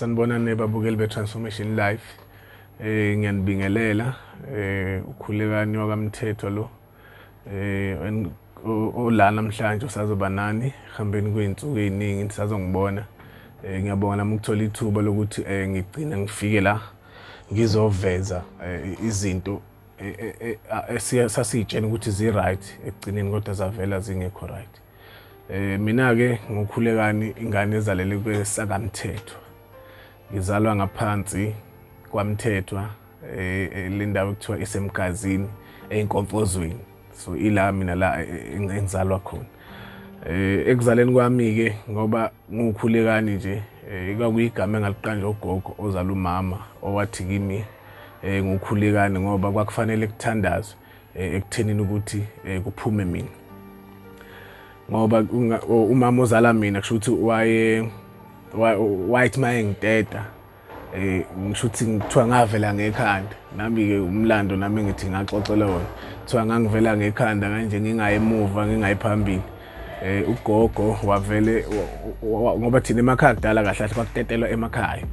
Sanibonani babukeli be-Transformation Life. Ngiyanibingelela, uKhulekani wakaMthethwa lo. Ola namhlanje usazoba nani hambeni kwey'nsuku ey'ningi nisazongibona. Ngiyabonga nami ukuthola ithuba lokuthi ngigcine ngifike la ngizoveza izinto esasiy'tshena ukuthi zi-right ekugcineni, kodwa zavela zingekho right. Mina-ke nguKhulekani, ingane ezalelwe kwesakamthethwa. Ngizalwa ngaphansi kwaMthethwa, le ndawo ekuthiwa iseMgazini, eNkomfozweni. So ila mina la engizalwa khona. Ekuzaleni kwami-ke, ngoba nguKhulekani nje, kwakuyigama engaliqanjwa ugogo ozala umama, owathi kimi nguKhulekani ngoba kwakufanele kuthandazwe ekuthenini ukuthi kuphume mina, ngoba umama ozala mina kusho ukuthi wayethi uma engiteta, ngisho ukuthi kuthiwa ngavela ngekhanda. Nami-ke umlando nami ngithi ngaxoxela wona, kuthiwa ngangivela ngekhanda kanje, ngingayi emuva, ngingayi phambili. Ugogo wavele, ngoba thina emakhaya kudala kahle kahle kwakutetelwa emakhaya,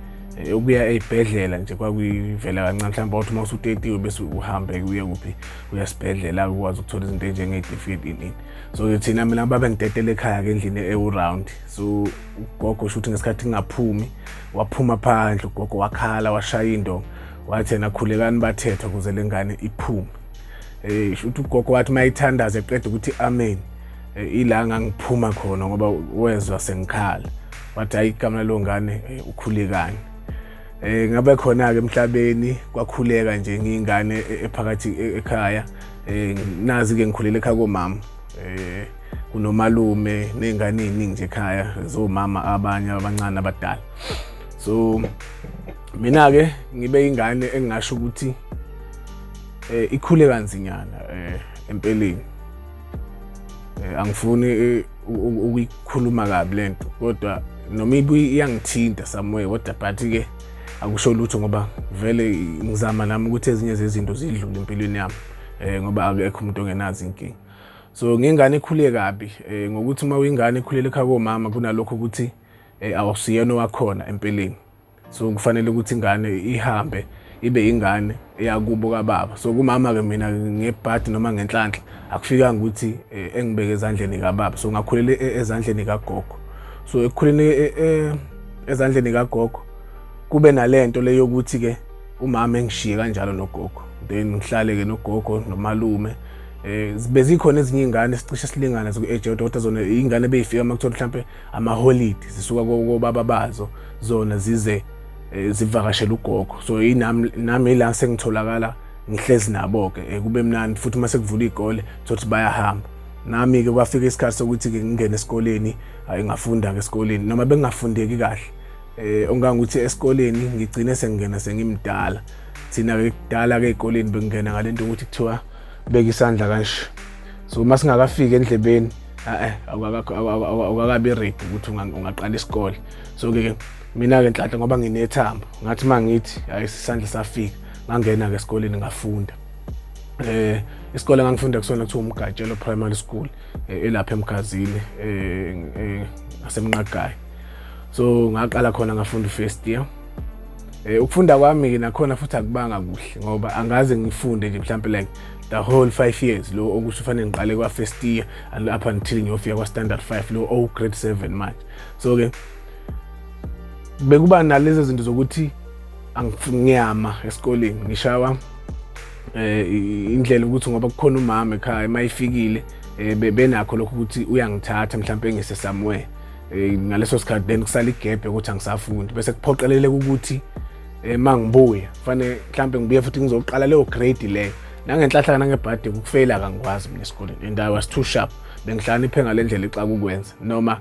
ukuya ey'bhedlela nje kwakuyivela kancane. Mhlawumbe wathi uma usutetiwe bese uhambe uye kuphi, uya esibhedlela, ukwazi ukuthola izinto ey'njengey'tifiketi, ini. So thina mina babengitetela ekhaya-ke endlini ewu-round. So ugogo sho ukuthi ngesikhathi ngingaphumi, waphuma phandle ugogo, wakhala, washaya indonga, wathi yena, "Khulekani bathethwa ukuze le ngane iphume." Sho ukuthi ugogo wathi mayithandaza eqeda ukuthi amen, ila ngangiphuma khona, ngoba wezwa sengikhala, wathi, "Hayi, igama lalo ngane uKhulekani." Ngabe khona ke emhlabeni kwakhuleka nje ngiyingane ephakathi ekhaya. Nazi ke ngikhulele ekhaya komama, kunomalume ney'ngane ey'ningi nje ekhaya zomama abanye abancane abadala. So mina-ke ngibe ingane engingasho ukuthi ikhule kanzinyana empeleni. Angifuni ukuyikhuluma kabi lento, kodwa noma ibuye iyangithinta somewhere, kodwa but-ke akusho lutho, ngoba vele ngizama nami ukuthi ezinye zezinto zidlule empilweni yami, ngoba akekho umuntu ongenazo inkinga. So ngingane ekhule kabi, ngokuthi uma uyingane ekhulele ekhaya komama, kunalokho ukuthi awusiyena owakhona empeleni. So kufanele ukuthi ingane ihambe ibe ingane eyakubo kababa. So kumama-ke mina ngebhadi noma ngenhlanhla akufikanga ukuthi engibeke ezandleni kababa, so ngakhulela ezandleni kagogo. So ekukhuleni ezandleni kagogo kube nalento le yokuthi-ke umama engishiye kanjalo nogogo, then ngihlale-ke nogogo nomalume. Bezikhona ezinye iy'ngane sicishe silingane ziku-age, kodwa zona iy'ngane bey'fika uma kuthiwa mhlampe amaholidi, zisuka kobaba bazo, zona zize zivakashele ugogo. So inami nami ila sengitholakala ngihlezi nabo-ke, kube mnandi futhi. Uma sekuvula iy'kole, thothi bayahamba. Nami-ke kwafika isikhathi sokuthi-ke ngingene esikoleni. Hhayi, ngafunda-ke esikoleni noma bengingafundeki kahle, ongangokuthi esikoleni ngigcine sengingena sengimdala. Thina-ke kudala-ke ey'koleni bekungena ngale nto ukuthi kuthiwa beka isandla kanje, so uma singakafiki endlebeni, awukakabi ready ukuthi ungaqala isikole. So-ke mina-ke nhlanhla, ngoba nginethambo, ngathi uma ngithi hayi, isandla safika, ngangena-ke esikoleni, ngafunda. Isikole engangifunda kusona kuthiwa uMgatshelo Primary School, elapha eMgazini, ngasemnqagayi. So ngaqala khona, ngafunda first year. Ukufunda kwami ke nakhona futhi akubanga kuhle, ngoba angaze ngifunde nje mhlambe like the whole 5 years lo, okusho fanele ngiqale kwa first year and up until ngiyofika kwa standard 5 lo, o grade 7 manje. So ke bekuba nalezo zinto zokuthi ngiyama esikoleni, ngishawa indlela ukuthi ngoba kukhona umama ekhaya, mayifikile benakho lokho ukuthi uyangithatha mhlawumbe ngise somewhere ngaleso sikhathi, then kusala i-gap ukuthi angisafundi, bese kuphoqeleleka ukuthi mangibuya fanele mhlawumbe ngibuye futhi ngizoqala leyo grade leyo. Nangenhlahla nangebhadi ukufeyila akangikwazi mina esikoleni, and I was too sharp. Bengihlakaniphe ngale ndlela exaka ukwenza, noma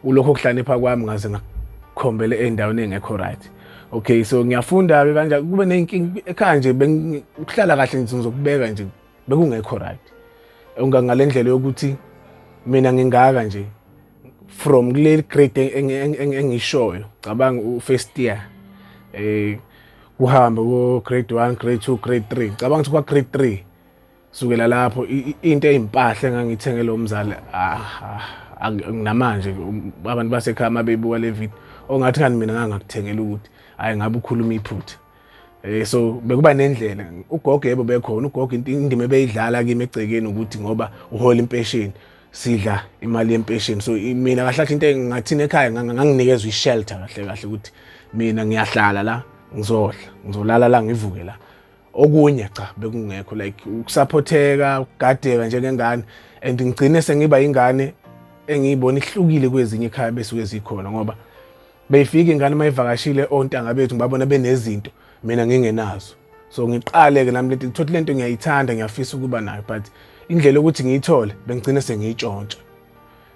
ulokho kuhlakanipha kwami ngaze ngakukhombele ey'ndaweni ey'ngekho right. Okay, so ngiyafunda-ke kanjalo, kube ney'nkinga ekhaya nje, ukuhlala kahle nje ngizokubeka nje bekungekho right ngale ndlela yokuthi mina ngingaka nje from kule grade engishoyo. Cabanga u-first year, kuhambe ko grade 1, grade 2, grade 3. Cabanga ukuthi kwa grade 3, sukela lapho into eyimpahla engangithengele umzali, namanje abantu basekhaya uma bebuka le video, Ongathi ngani mina ngangakuthengela ukuthi hayi ngabe ukhuluma iphutha. So bekuba nendlela ugogo, yebo bekhona ugogo, indima ebeyidlala kimi egcekeni ukuthi ngoba uhola impesheni, sidla imali yempesheni. So mina kahle kahle into engingathini ekhaya, nganginikezwa i-shelter kahle kahle, ukuthi mina ngiyahlala la, ngizodla, ngizolala la, ngivuke la. Okunye cha, bekungekho like ukusupporteka, ukugadeka njengengane, and ngigcine sengiba ingane engiyibona ihlukile kwezinye ekhaya besuke zikhona, ngoba beyifika ingane mayivakashile, ontanga bethu ngibabona benezinto, mina ngingenazo. So ngiqale ke nami lento, ngithothi lento ngiyayithanda, ngiyafisa ukuba nayo, but indlela yokuthi ngiyithole bengigcine sengiyitshontsha.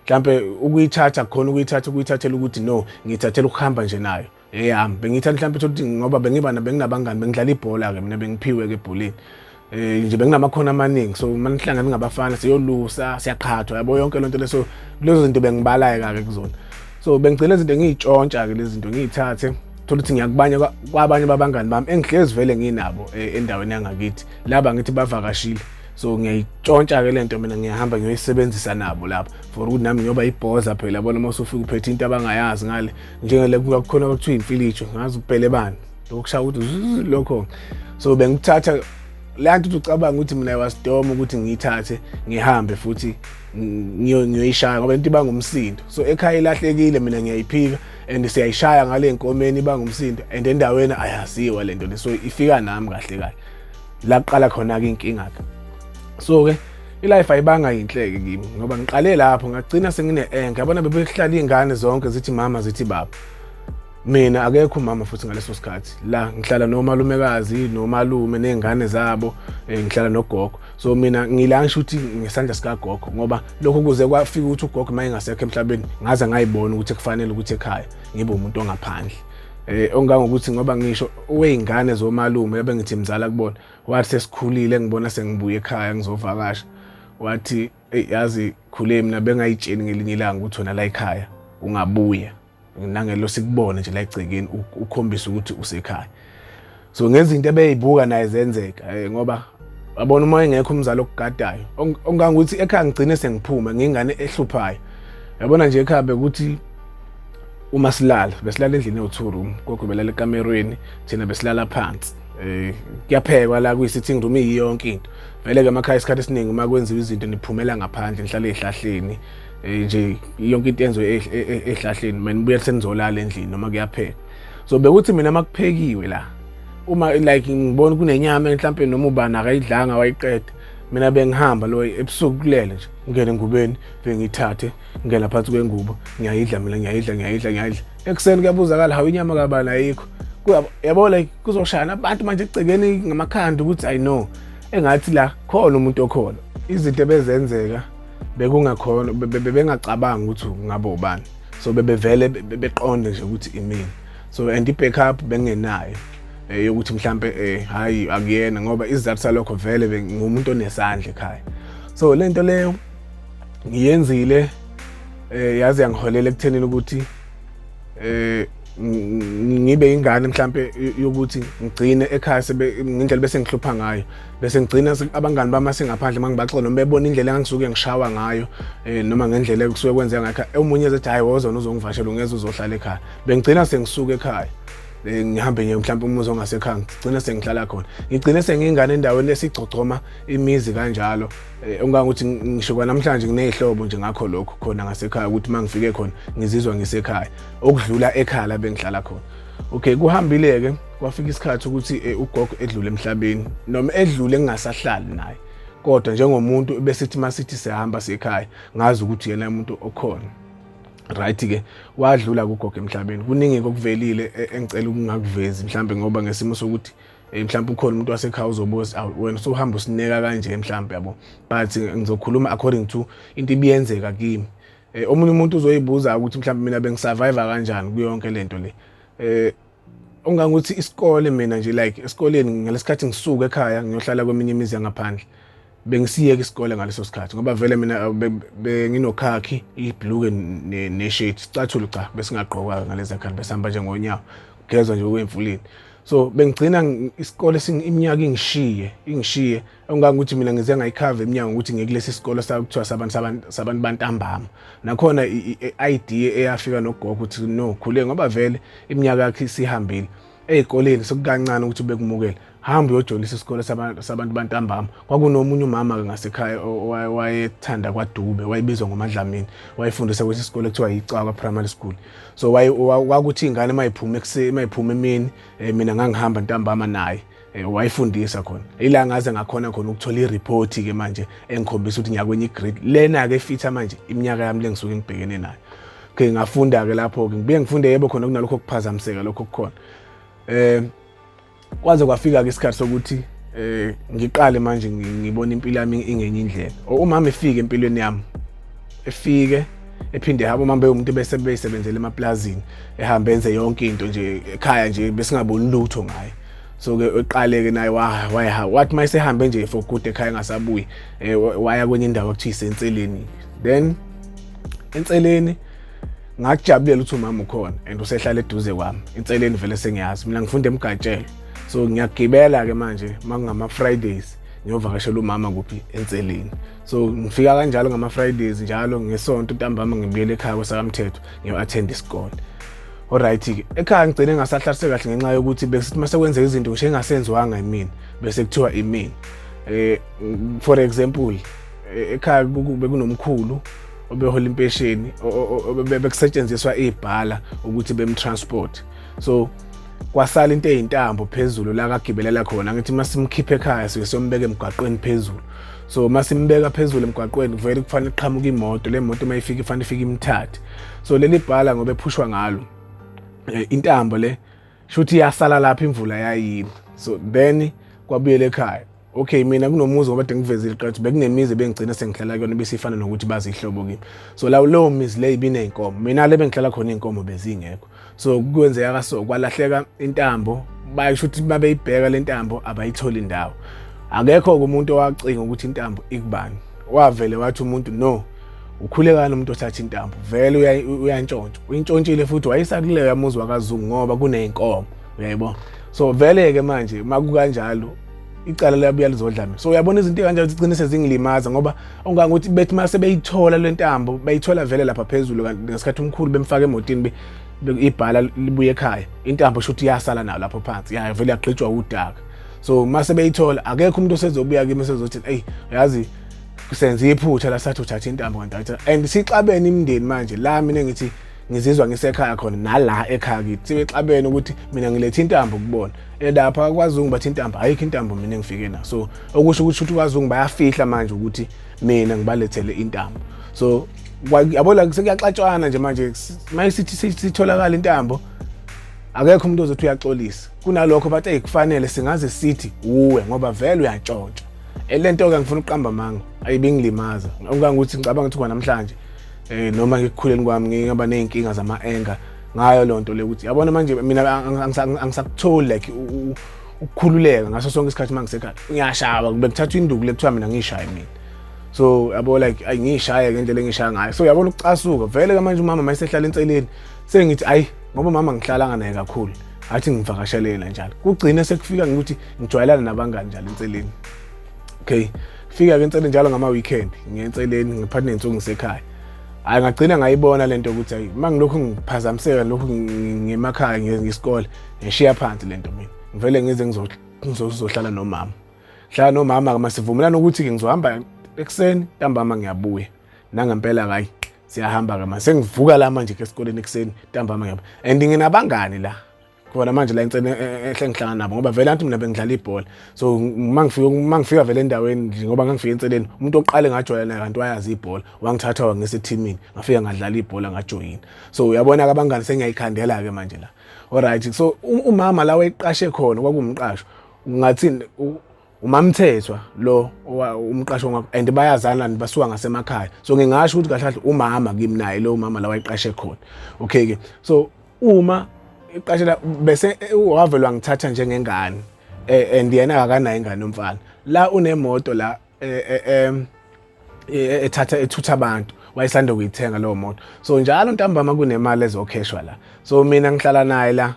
Mhlambe ukuyithatha khona, ukuyithatha, ukuyithathela ukuthi no, ngiyithathela ukuhamba nje nayo eyami. Bengiyithatha mhlambe ukuthi ngoba bengiba benginabangani, bengidlala ibhola ke mina, bengiphiwe ke ebholeni nje, benginamakhono amaningi. So uma nihlangana ngabafana siyolusa, siyaqhathwa, yabo, yonke lonto leso. Lezo zinto bengibalaya ke kuzona. So bengigcina izinto ngiyitshontsha ke lezi zinto, ngiyithathe, thola ukuthi ngiyakubanye kwabanye babangani bami engihlezi vele nginabo endaweni yangakithi, laba ngithi bavakashile. So ngiyayitshontsha ke lento mina, ngiyahamba ngiyoyisebenzisa nabo lapha for ukuthi nami ngiyoba ibhoza phela. Yabona, uma usufika uphethe into abangayazi ngale, njengale kukhona okuthiwa imfilitsho, ngazi ubhele bani lokushaya ukuthi lokho. So bengikuthatha le nto, uthi ucabanga ukuthi mina wasidoma ukuthi ngiyithathe ngihambe futhi ngiyoyishaya, ngoba into ibanga umsindo. So ekhaya ilahlekile, mina ngiyayiphika and siyayishaya ngale nkomeni, ibanga umsindo and endaweni ayaziwa lento le. So ifika nami kahle kahle la kuqala khona-ke inkinga-ke. So-ke i-life ayibanga yinhle-ke kimi, ngoba ngiqale lapho ngagcina sengine-anger. Yabona, bebehlala iy'ngane zonke zithi mama, zithi baba, mina akekho umama. Futhi ngaleso sikhathi la ngihlala nomalumekazi nomalume ney'ngane zabo, ngihlala nogogo. So mina ngila ngisho ukuthi ngesandla sikagogo, ngoba lokho kuze kwafika ukuthi ugogo uma engasekho emhlabeni, ngaze ngayibona ukuthi kufanele ukuthi ekhaya ngibe umuntu ongaphandle, ongangokuthi ngoba ngisho wey'ngane zomalume ebengithi mzala kubona, wathi sesikhulile, ngibona sengibuye ekhaya ngizovakasha, wathi, "Eyi, yazi khule, mina bengayitsheni ngelinye ilanga ukuthi wena la ekhaya ungabuya nangelo sikubone nje la egcekeni, ukhombise ukuthi usekhaya." So ngezinto ebeyibuka naye zenzeka, ngoba yabona uma engekho umzali okugadayo, ongangokuthi ekhaya ngigcine sengiphuma ngingane ehluphayo. Yabona nje ekhaya bekuthi uma silala, besilala endlini ewu-two room, gogo belala ekamerweni, thina besilala phansi. Kuyaphekwa la kuyi-sitting room, iyonke into vele-ke emakhaya. Isikhathi esiningi uma kwenziwa izinto niphumela ngaphandle, nihlale ey'hlahleni, nje yonke into yenziwe ey'hlahleni, mina nibuye senizolala endlini noma kuyaphekwa. So bekuthi mina uma kuphekiwe la, uma like ngibona kunenyama mhlampe noma ubani akayidlanga wayiqeda, mina bengihamba lo ebusuku kulele nje, ngingene engubeni, bengiyithathe, ngingena phansi kwengubo, ngiyayidla mina, ngiyayidla, ngiyayidla, ngiyayidla. Ekuseni kuyabuzakala, "Hawu, inyama kabani ayikho?" Yabo, like kuzoshayana abantu manje egcekeni ngamakhanda ukuthi I know engathi la khona umuntu okhona. Izinto ebezenzeka bekungakhona bebengacabanga ukuthi ngabe ubani. So bebevele beqonde nje ukuthi imina. So and i-backup bengenayo yokuthi mhlambe hayi, akuyena, ngoba isizathu salokho vele ngumuntu onesandla ekhaya. So lento leyo ngiyenzile, yazi yangiholela ekuthenini ukuthi ngibe ingane mhlambe yokuthi ngigcine ekhaya sebe ngendlela bese ngihlupha ngayo, bese ngigcina abangani bami asengaphandle mangibaxola noma bebona indlela engangisuke ngishawa ngayo, noma ngendlela ekusuke kwenzeka ngakhaya, omunye ezethi, "Hayi, woza uzongivashela, ungeze uzohlala ekhaya." Bengigcina sengisuka ekhaya, ngihambe nje mhlawumbe umuzi ongasekhaya, ngigcina sengihlala khona, ngigcine sengingane endaweni esigcogcoma imizi kanjalo, ongangokuthi ngisho kwanamhlanje nginey'hlobo nje ngakho lokho khona ngasekhaya, ukuthi uma ngifike khona ngizizwa ngisekhaya okudlula ekhaya la bengihlala khona. Okay, kuhambile-ke, kwafika isikhathi ukuthi ugogo edlule emhlabeni, noma edlule ngingasahlali naye, kodwa njengomuntu besithi masithi siyahamba sekhaya, ngazi ukuthi yena umuntu okhona. Right ke, wadlula kugogo emhlabeni. Kuningi okuvelile engicela ukungakuvezi mhlambe, ngoba ngesimo sokuthi mhlawumbe ukhona umuntu wasekhaya uzobuza, "Wena usuhamba usineka kanje?" mhlawumbe, yabo. But ngizokhuluma according to into ibiyenzeka kimi. Omunye umuntu uzoyibuza ukuthi mhlawumbe mina bengisurvive kanjani kuyonke lento le. Ongangokuthi isikole mina nje, like esikoleni ngalesikhathi ngisuka ekhaya ngiyohlala kweminye imizi yangaphandle, bengisiyeka isikole ngaleso sikhathi, ngoba vele mina benginokhakhi, ibhluke ne-shirt, isicathulo cha, besingagqokwa ngalezi khathi, besihamba nje ngonyawo, kugezwa nje kwemfuleni. So bengigcina isikole iminyaka ingishiye ingishiye, ongangokuthi mina ngize ngayikhava iminyaka ukuthi ngikulesi sikole sakuthiwa sabantu bantambama. Nakhona i-idea eyafika nogogo ukuthi no, khule ngoba vele iminyaka yakhe isihambile ey'koleni, sekukancane ukuthi bekumukele, hamba uyojolisa isikole sabantu bantambama. Kwakunomunye umama-ke ngasekhaya owayethanda kwaDube, wayebizwa ngoMadlamini, wayefundisa kwesi sikole kuthiwa yiCakwa Primary School. So kwakuthi iy'ngane uma yiphuma ekuseni, uma yiphuma emini, mina ngangihamba ntambama naye, wayefundisa khona. Ila ngaze ngakhona khona ukuthola i-report-ke manje engikhombisa ukuthi ngiyakwenye i-grade lena-ke efitha manje iminyaka yami le ngisuke ngibhekene nayo. Okay, ngafunda-ke lapho-ke, ngibuye ngifunde, yebo, khona kunalokho kuphazamiseka lokho kukhona. Kwaze kwafika-ke isikhathi sokuthi ngiqale manje ngibona impilo yami ingenye indlela. Umama efike empilweni yami, efike ephinde ehamba, umama bewumuntu bese beyisebenzela emaplazini, ehambe enze yonke into nje ekhaya nje, besingaboni lutho ngaye. So ke eqale ke naye wathi mayesehambe nje for good ekhaya engasabuyi, waya kwenye indawo ekuthiwa isenseleni. Then enseleni ngakujabulela ukuthi umama ukhona and usehlala eduze kwami. Inseleni vele sengiyazi mina, ngifunda eMgatshelo, so ngiyagibela ke manje makungama Fridays ngiyovakashela umama kuphi? Enseleni. So ngifika kanjalo ngama Fridays njalo, ngesonto ntambama ngibuyele ekhaya kwesakamthetho ngiyo-attend isikole. Alright ke, ekhaya ngigcine ngasahlaliswe kahle ngenxa yokuthi besithi mase kwenzeka izinto ngisho engasenziwanga yimina, bese kuthiwa imina. For example, ekhaya bekunomkhulu obehola impesheni, bekusetshenziswa ibhala ukuthi bemtransport. So kwasala into eyintambo phezulu la kagibelela khona. Ngithi masimkhiphe ekhaya sike siyombeka emgwaqweni phezulu. So masimbeka phezulu emgwaqweni, vele kufanele kuqhamuke imoto. Le moto mayifika ifanele ifike imthathe. So leli bhala ngoba ephushwa ngalo, intambo le shuthi iyasala lapha, imvula yayima. So then kwabuyela ekhaya. Okay, mina kunomuzi, ngoba kade ngivezile qathu, bekunemizi bengigcina sengihlala kuyona besifana nokuthi bazi ihlobo kimi. So la leyo mizi le ibiney'nkomo, mina le bengihlala khona iy'nkomo bezingekho. So kwenzeka kaso kwalahleka intambo, bayisho ukuthi babeyibheka le ntambo abayitholi indawo. Akekho-ke umuntu owacinga ukuthi intambo ikubani. Wavele wathi umuntu no, ukhulekani umuntu othatha intambo, vele uyantshontsha, uyintshontshile futhi wayisa kuleyo yamuzi wakaZungu ngoba kuney'nkomo, uyayibona. So vele-ke manje makukanjalo icala liyabuya lizodla mina. So uyabona izinto ey'kanjalo zigcine sezingilimaza, ngoba ongangokuthi bethi uma sebeyithola le ntambo, bayithola vele lapha phezulu, kanti ngesikhathi umkhulu bemfaka emotini ibhala libuye ekhaya, intambo shuthi iyasala nayo lapho phansi, ya vele yagqitshwa udaka. So uma sebeyithola, akekho umuntu osezobuya kimi esezothi, eyi, yazi senze iphutha la sathi uthatha intambo, kanti and sixabene imindeni manje. La mina ngithi ngizizwa ngisekhaya khona, nala ekhaya kithi sebexabene ukuthi mina ngilethe intambo kubona, lapha kwaZungu bathi intambo ayikho, intambo mina engifike na. So okusho ukuthi ukuthi kwaZungu bayafihla manje ukuthi mina ngibalethele intambo. So yabo la sekuyaxatshwana nje manje. Mayisithi sitholakala intambo, akekho umuntu ozothi uyaxolisa. Kunalokho bathi, hey, kufanele singaze sithi uwe ngoba vele uyantshontsha. Lento ke ngifuna ukuqamba amanga, ayibingilimaza okangukuthi ngicabanga ukuthi kwanamhlanje noma ngikukhuleni kwami ngingaba nezinkinga zama-anger ngayo lonto le, ukuthi yabona manje mina angisakutholi like ukukhululeka ngaso sonke isikhathi. Uma ngisekhaya ngiyashaba, bekuthathwa induku le kuthiwa mina ngishaye mina. So yabo like ayi, ngishaye ngendlela engishaya ngayo. So yabona ukucasuka vele ke manje, umama mayesehlala enseleni, sengithi ayi, ngoba umama ngihlalanga naye kakhulu, athi ngivakashelena njalo. Kugcine sekufika ngikuthi ngijwayelana nabangani njalo enseleni. Okay, fika ke enseleni njalo ngama weekend, ngiyenseleni ngiphathe nensuku ngisekhaya. Hayi, ngagcina ngayibona lento ukuthi hayi, uma ngilokhu ngiphazamiseka lokhu ngemakhaya ngesikole, ngishiya phansi lento, mina ngivele ngize ngizohlala nomama. Hlala nomama masivumelana ukuthi-ke ngizohamba ekuseni, ntambama ngiyabuya. Nangempela hayi, siyahamba-ke manje, sengivuka la manje ke esikoleni ekuseni, ntambama ngiyabuya. And nginabangani la khona manje la insene ehle ngihlangana nabo, ngoba vele anti mina bengidlala ibhola. So uma ngifika vele endaweni nje, ngoba ngangifika enseleni, umuntu oqale ngajwayela naye kanti wayazi ibhola, wangithatha wangisa ethimini, ngafika ngadlala ibhola, ngajoyina. So uyabona-ke abangani sengiyayikhandela-ke manje la. Alright, so umama la wayeqashe khona kwakuwumqasho, ungathini, uMamthethwa lo umqasho ngakho, and bayazana basuka ngasemakhaya. So ngingasho ukuthi kahle kahle umama kimi naye lo umama la wayeqashe khona. Okay ke, so uma iqashela bese wavele wangithatha njengengane, and yena akanayo ingane yomfana. La unemoto la ethatha ethutha abantu, wayesanda kuyithenga leyo moto. So njalo ntambama kunemali ezokheshwa la. So mina ngihlala naye la.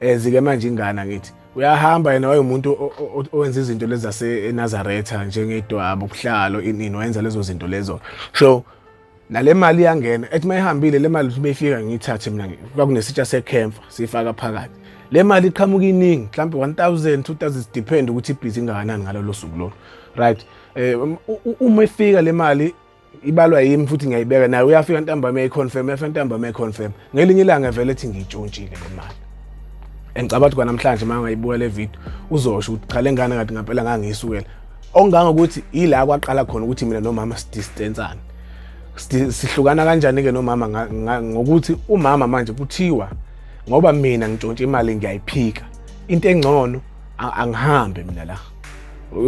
Ezike manje ingane angithi uyahamba yena, wayewumuntu owenza izinto lezi zaseNazaretha njengedwabo, ubuhlalo, inini, wayenza lezo zinto lezo. So nale mali iyangena, ethi mayihambile le mali beyifika ngiyithathe mina, kwakunesitsha sekhemfa siyifaka phakathi. Le mali iqhamuka iningi, mhlawumbe 1000, 2000, depend ukuthi ibhizi ingakanani ngalolo suku lolo, right? Uma ifika le mali ibalwa yimi futhi ngiyayibeka, naye uyafika ntambama uyayiconfirm, uyafika ntambama uyayiconfirm. Ngelinye ilanga vele ethi ngiyitshontshile le mali. Engicabanga ukuthi kwanamhlanje uma ngayibuka le video uzosho ukuthi cha, le ngane ngathi ngempela ngangiyisukela. Okungangokuthi ila kwaqala khona ukuthi mina nomama sidistansane. Sihlukana kanjani-ke nomama? Ngokuthi umama manje kuthiwa ngoba mina ngitshontshe imali ngiyayiphika, into engcono angihambe mina la,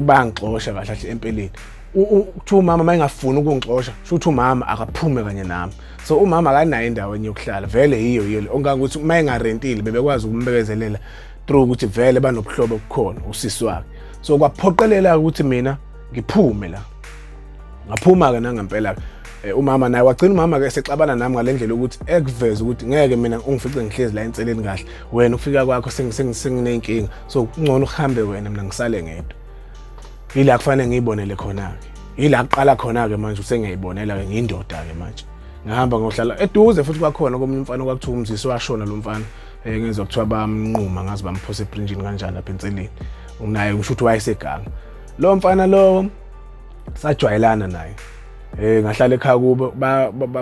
bayangixosha kahle kahle empeleni. Kuthiwa umama uma engafuni ukungixosha, sho ukuthi umama akaphume kanye nami. So umama akanayo indawo enye yokuhlala vele, yiyo le ongangokuthi uma engarentile bebekwazi ukumbekezelela through ukuthi vele banobuhlobo obukhona usisi wakhe. So kwaphoqelela ukuthi mina ngiphume la. Ngaphuma-ke nangempela-ke. Umama naye wagcina, umama-ke sexabana nami ngale ndlela ukuthi ekuveze ukuthi ngeke mina ungifice ngihlezi la enseleni kahle, wena ukufika kwakho senginey'nkinga, so kungcono uhambe wena, mina ngisale ngedwa. Yila kufanele ngiyibonele khona-ke, yila kuqala khona-ke manje usengiyayibonela-ke, ngiyindoda-ke manje. Ngihamba ngohlala eduze futhi kwakhona komunye umfana okwakuthiwa uMzisi, washona lo mfana. Ngezwa kuthiwa bamnquma, ngazi bamphosa ebrinjini kanjani lapha enseleni, naye ngisho ukuthi wayeseganga lo mfana lowo. Sajwayelana naye, ngahlala ekhaya kubo,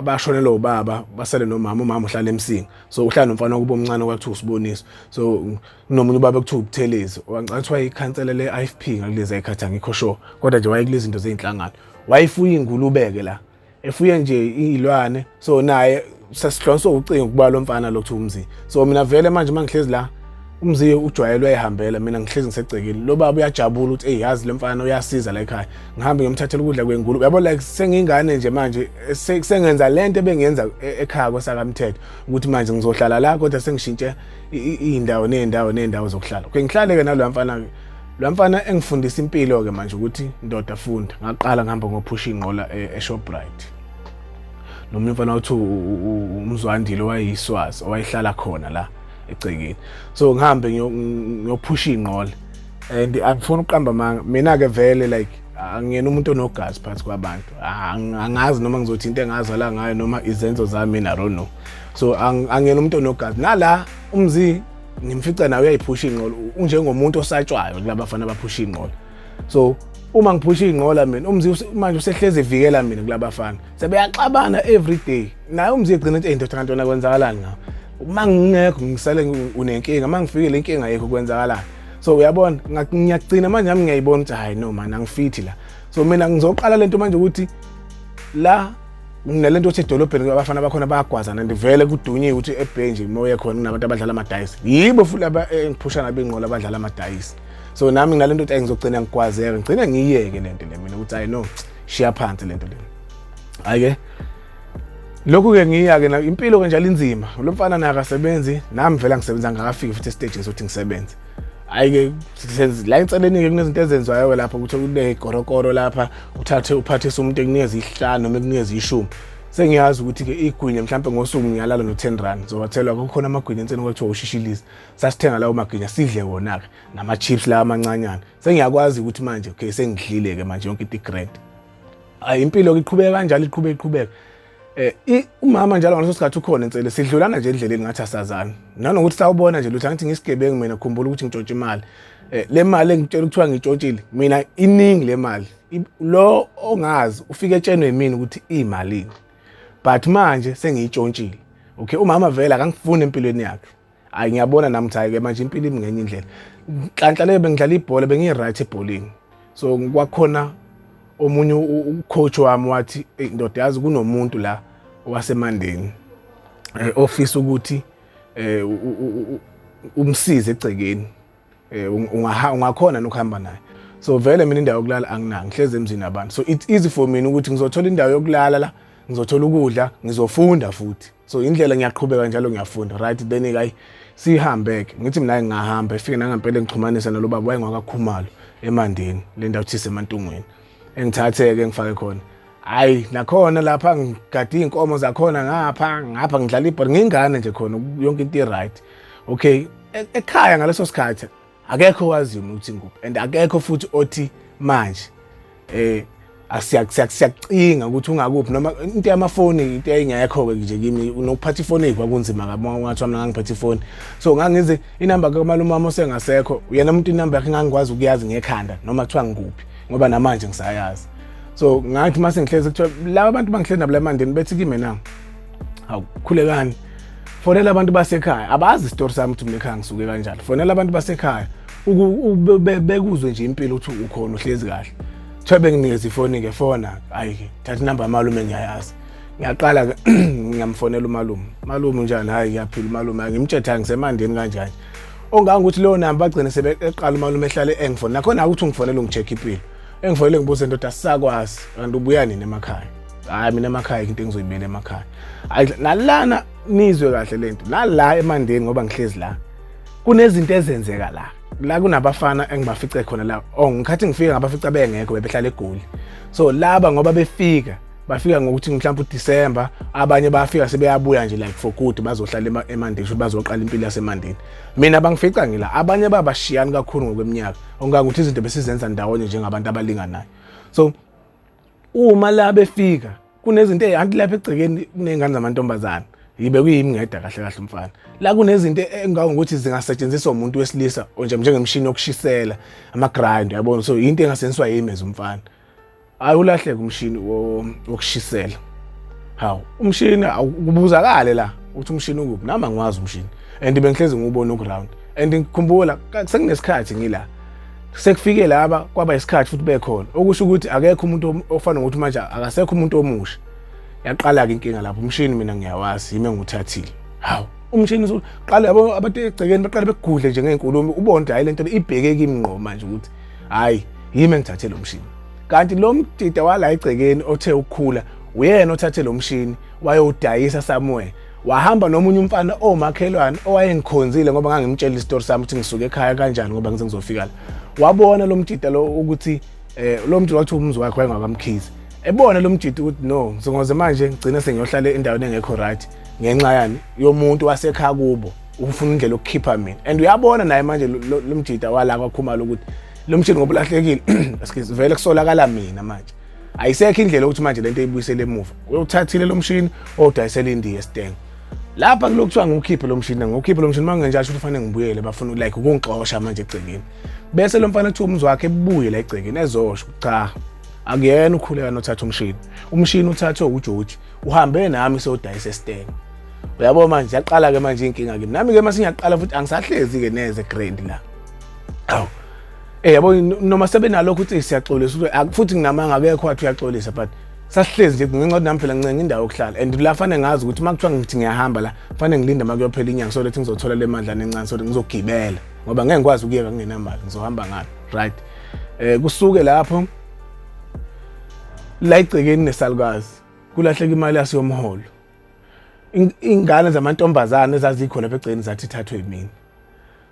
bashonelwa ubaba, basele nomama. Umama uhlala eMsinga, so uhlala nomfana kubo omncane okwakuthiwa uSiboniso. So kunomunye ubaba ekuthiwa uButhelezi, wangicela kuthiwa ikhansela le-IFP ngakulezi ayikhathi, angikho sure, kodwa nje wayekulezi zinto zey'nhlangano. Wayefuye iy'ngulube-ke la, efuye nje iy'lwane. So naye sasihlonsa ucingo kuba lo mfana lo kuthiwa uMzi. So mina vele manje uma ngihlezi la, uMzi ujwayelwe ehambela, mina ngihlezi ngisegcekeni. Lo baba uyajabula ukuthi eyi, yazi le mfana uyasiza la ekhaya, ngihambe ngiyomthathela ukudla kwengulube, yabo. Like sengiyingane nje manje, sengenza lento ebengiyenza ekhaya kwesakamthetho, ukuthi manje ngizohlala la kodwa sengishintshe iy'ndawo ney'ndawo ney'ndawo zokuhlala. Okay, ngihlale-ke naloya mfana-ke, lo mfana engifundisa impilo-ke manje ukuthi ndoda funda. Ngaqala ngihamba ngophusha iy'nqola eShoprite nomunye umfana wathi uMzwandile, owayeyiswazi, owayehlala khona la egcekeni. So ngihambe ngiyophusha iy'nqola and angifuni ukuqamba amanga, mina-ke vele like angiyena umuntu onogazi phakathi kwabantu. Angazi noma ngizothi into engazala ngayo noma izenzo zami mina, I don't know. So angiyena umuntu onogazi. Nala uMzi ngimfica nawe uyayiphusha iy'nqola, unjengomuntu osatshwayo kulaba bafana abaphusha iy'nqola. So uma ngiphusha iy'nqola mina, uMzi manje usehlezi evikela mina kulabafana, sebeyaxabana every day. Naye uMzi egcina ethi, ndoda, kanti wena kwenzakalani ngawo? Uma ngingekho ngisale unenkinga, uma ngifike le nkinga yikho, kwenzakalani? So uyabona, ngiyagcina manje nami ngiyayibona ukuthi hayi no man, angifithi la. So mina ngizoqala lento manje ukuthi la nginalento yokuthi edolobheni abafana bakhona bayagwazana and vele kudunyiwe ukuthi ebhenji nje uma uye khona kunabantu abadlala amadayisi, yibo futhi laba engiphusha nabo iy'nqola abadlala amadayisi. So nami nginalento ukuthi ngizogcina ngigwazeka, ngigcine ngiyiyeke lento le mina ukuthi hayi no, shiya phansi lento le. Hhayi-ke lokhu-ke ngiya-ke impilo-ke njalo inzima. Lo mfana naye akasebenzi, nami vele angisebenzi, angakafiki futhi esitejini sokuthi ngisebenze. Hhayi-ke la enseleni-ke kunezinto ezenziwayo-ke lapho ukuthi kuney'korokoro lapha, uthathe uphathise umuntu ekunikeza isihlanu noma ekunikeza 10. Sengiyazi ukuthi-ke igwinya mhlawumpe ngosuku ngiyalala no-10 rand, ngizowathelwa. Kukhona amagwinya enseni kwathiwa ushishilizi, sasithenga lawo magwinya sidle wona-ke nama-chips lawa amancanyana. Sengiyakwazi ukuthi manje okay, sengidlile-ke manje, yonke into i-grand. Hayi, impilo-ke iqhubeka kanjalo, iqhubeka iqhubeka. Umama njalo ngaleso sikhathi ukhona ensele, sidlulana nje endleleni ngathi asazani, nanokuthi sawubona nje lutho. Angithi ngisigebengu mina, khumbula ukuthi ngitshontshe imali. Le mali engitshela kuthiwa ngitshontshile mina iningi le mali. Lo ongazi ufike etshenwe yimina ukuthi iyimalini, but manje sengiyitshontshile. Okay, umama vele akangifuni empilweni yakhe. Hayi, ngiyabona nami ukuthi hayi-ke manje impilo imi ngenye indlela. Nhlanhla leyo bengidlala ibhola, bengiyi-right ebholeni. So kwakhona omunye ucoach wami wathi, eyi ndoda, yazi kunomuntu la owaseMandeni ofisa ukuthi umsize egcekeni, ungakhona nokuhamba naye. So vele mina indawo yokulala anginayo, ngihlezi emzini abantu. So it's easy for mina ukuthi ngizothola indawo yokulala la, ngizothola ukudla, ngizofunda futhi. So indlela ngiyaqhubeka njalo ngiyafunda, right? Then ke sihambe-ke, ngithi mina ngingahamba, efike nangempela engixhumanisa nalo baba wayengwakaKhumalo eMandeni, le ndawo thise eMantungweni. Engithathe-ke ngifake khona. Hayi, nakhona lapha ngigade iy'nkomo zakhona, ngapha ngapha ngidlala ibhola, ngiyingane nje khona, yonke into i-right. Okay. Ekhaya ngaleso sikhathi akekho owaziyo ukuthi ngikuphi, and akekho futhi othi manje asiyakucinga ukuthi ungakuphi, noma into yamafoni into eyayingekho-ke nje kimi. Nokuphatha ifoni kwakunzima kabi, ungathi wami ngangiphethe ifoni. So ngangize inamba kamalume wami osengasekho, uyena umuntu inamba yakhe ngangikwazi ukuyazi ngekhanda noma kuthiwa ngikuphi, ngoba namanje ngisayazi. So ngathi uma sengihlezi, kuthiwa laba bantu bangihlezi nabo la emandeni, bethi kimi na, "Hawu Khulekani, fonela abantu basekhaya, abazi isitori sami ukuthi mina ekhaya ngisuke kanjani. Fonela abantu basekhaya bekuzwe nje impilo ukuthi ukhona, uhlezi kahle." Kuthiwa benginikeza ifoni-ke, fona. Hhayi-ke, thatha inamba yamalume, ngiyayazi. Ngiyaqala-ke, ngiyamfonela umalume. "Malume, unjani?" "Hhayi, ngiyaphila umalume." Ngimtshetha ngisemandeni kanjani, ongangokuthi leyo namba bagcine sebeqala umalume ehlale engifona. Nakhona ukuthi ungifonela ungi-check impilo, engifonele ngibuze, "Ndoda, sisakwazi kanti ubuya nini emakhaya?" "Hayi, mina emakhaya into engizoyibuyela emakhaya." Hayi, nalana nizwe kahle lento, nala emandeni ngoba ngihlezi la, kunezinto ezenzeka la. La kunabafana engibafice khona la. Oh, ngikhathi ngifika ngabafica bengekho, bebehlala eGoli. So laba ngoba befika, bafika ngokuthi mhlawumbe uDecember, abanye bafika sebeyabuya nje like for good, bazohlala emandeni, futhi bazoqala impilo yasemandeni. Mina bangifica ngila, abanye babashiyani kakhulu ngokweminyaka, ongangokuthi izinto besizenza ndawonye njengabantu abalinganayo. So uma la befika, kunezinto eyanti lapha egcekeni, kuney'ngane zamantombazane, yibe kuyimi ngedwa kahle kahle umfana la. Kunezinto engangokuthi zingasetshenziswa umuntu wesilisa nje, njengemishini yokushisela, ama-grind, uyabona. So into engasetshenziswa yimi as umfana. Hayi, ulahleke umshini wokushisela. Hawu, umshini kubuzakale la ukuthi umshini ukuphi, nami angiwazi umshini, and bengihlezi ngiwubona uground. And ngikhumbula sekunesikhathi ngila, sekufike laba, kwaba isikhathi futhi bekhona, okusho ukuthi akekho umuntu ofana ngokuthi manje akasekho umuntu omusha. Yaqala-ke inkinga lapho. Umshini mina ngiyawazi, yimi engiwuthathile. Hawu, umshini usuqala, yabo, abantu egcekeni baqala bekugudle nje ngey'nkulumo, ubone ukuthi hhayi, lento le ibheke kimi ngqo manje, ukuthi hhayi, yimi engithathe lo mshini. Kanti lo mdida wala egcekeni othe ukukhula uyena othathe lo mshini, wayowudayisa somewhere, wahamba nomunye umfana omakhelwane owayengikhonzile, ngoba ngangimtshela isitori sami ukuthi ngisuke ekhaya kanjani, ngoba ngize ngizofika la. Wabona lo mjida lo ukuthi lo mjida wathi umuzi wakhe wayengakamkhizi, ebona lo mjida ukuthi no, ngizoze manje ngigcine sengiyohlala endaweni engekho right ngenxa yani yomuntu wasekhaya kubo ufuna indlela yokukhipha mina. And uyabona naye manje lo mjida wala kwaKhumalo ukuthi lo mshini ngoba ulahlekile, excuse, vele kusolakala mina manje. Ayisekho indlela yokuthi manje lento eyibuyisele emuva. Uyothathile lo mshini, owudayisela indiya esitengo lapha kulokhu, kuthiwa ngiwukhiphe lo mshini, ngiwukhiphe lo mshini. Uma ngenjalo, ukuthi kufanele ngibuyele, bafuna like ukungixosha manje egcekeni. Bese lo mfana kuthiwa umuzi wakhe ebuye la egcekeni, ezosho, "Cha, akuyena uKhuleka nothatha umshini, umshini uthathwe uJoji, uhambe nami seyodayisa esitengo." Uyabo, manje yaqala-ke manje inkinga kimi nami-ke. Mase ngiyaqala futhi, angisahlezi-ke neze grand la. Awu, yabo, noma sebenalokho ukuthi siyaxolisa ukuthi futhi nginamanga, akekho wathi uyaxolisa, but sasihlezi nje ngenxa yokuthi nami phela ngincenga indawo yokuhlala, and la fanele ngazi ukuthi uma kuthiwa ngithi ngiyahamba la, fanele ngilinde uma kuyophela inyanga, so lethi ngizothola le madlana encane, so ngizogibela, ngoba ngeke ngikwazi ukuyeka ngingenamali, ngizohamba ngani? Right, kusuke lapho la igcekeni nesalukazi kulahleka imali yaso yomholo. Ingane zamantombazane ezazikhona lapha egcekeni zathi ithathwe yimina.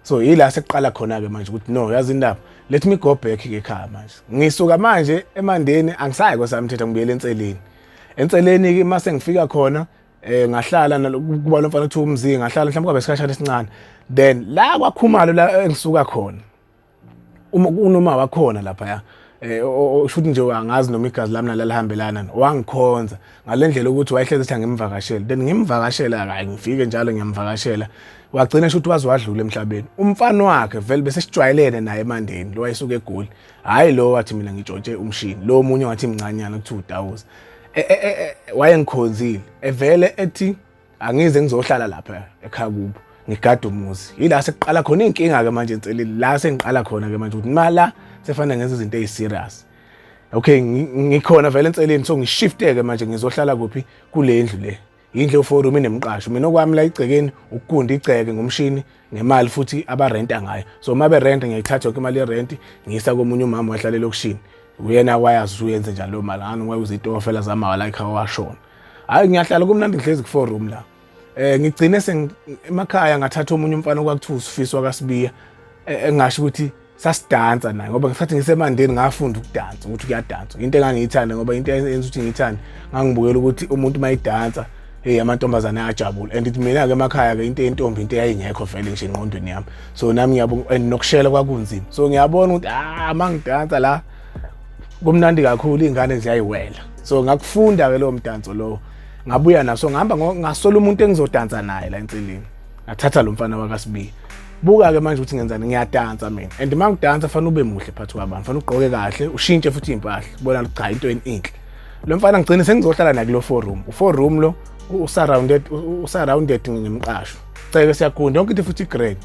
So yila sekuqala khona-ke manje ukuthi no, yazi indaba, let me go back ke ekhaya manje. Ngisuka manje emandeni, angisayi kwaSamthetho, ngibuyele enseleni. Enseleni-ke mase ngifika khona, ngahlala kuba lo mfana kuthiwa umzinga, ngahlala mhlawumbe kwabe isikhashana esincane. Then la kwaKhumalo la engisuka khona, uma unoma wakhona lapha, usho nje angazi noma igazi lami nalalihambelana, wangikhonza ngale ndlela ukuthi wayehlezi ethi angimvakashele. Then ngimvakashela, hayi, ngifike njalo ngiyamvakashela, wagcina shuthi waze wadlula emhlabeni. Umfana wakhe vele bese sijwayelene naye emandeni, lo wayesuka eGoli, hhayi lo wathi mina ngitshontshe umshini, lo omunye wathi mncanyana kuthiwa uDawuza, wayengikhonzile, evele ethi angize ngizohlala lapha ekhaya kubo, ngigada umuzi. Yila sekuqala khona iy'nkinga-ke manje enseleni, la sengiqala khona-ke manje ukuthi mala sefanele ngenze izinto ey'serious. Okay, ngikhona vele enseleni, so ngishifteke manje, ngizohlala kuphi? Kule ndlu le, indlu ewu-four room inemqasho. Mina okwami la igcekeni ukugunda igceke ngomshini, ngemali futhi abarenta ngayo. So uma berenta, ngiyayithatha yonke imali yerenti, ngiyisa komunye umama wahlala elokishini. Uyena wayazi ukuthi uyenze njani leyo mali, ngani wayenza itokofela zamawala ekhaya, washona. Hhayi, ngiyahlala kumnandi, ngihlezi ku-four room la. Ngigcine emakhaya ngathatha omunye umfana okwakuthiwa uSifiso kaSibiya, engasho ukuthi sasidansa naye, ngoba ngesikhathi ngisemandeni ngafunda ukudansa, ukuthi kuyadanswa, into engangiyithanda, ngoba into eyenza ukuthi ngiyithande, ngangibukela ukuthi umuntu uma edansa Hey, amantombazane ayajabula. And mina ke emakhaya ke into yentombi into eyayingekho vele nje engqondweni yami. So nami ngiyabona, and nokushela kwakunzima. So ngiyabona ukuthi ah, mangidansa la kumnandi kakhulu, iy'ngane ziyayiwela. So ngakufunda-ke lowo mdanso lowo, ngabuya naso, ngihamba ngasola umuntu engizodansa naye la enseleni. Ngathatha lo mfana wakaSibiya. Buka-ke manje ukuthi ngenzani, ngiyadansa mina, and uma ngidansa fanele ube muhle phakathi kwabantu, fanele ugqoke kahle, ushintshe futhi iy'mpahla, ubona ukuthi cha, into enhle. Lo mfana ngigcine sengizohlala naye kulo four room. U-four room lo usurrounded ngemqasho, ceke siyagunda yonke into futhi grand.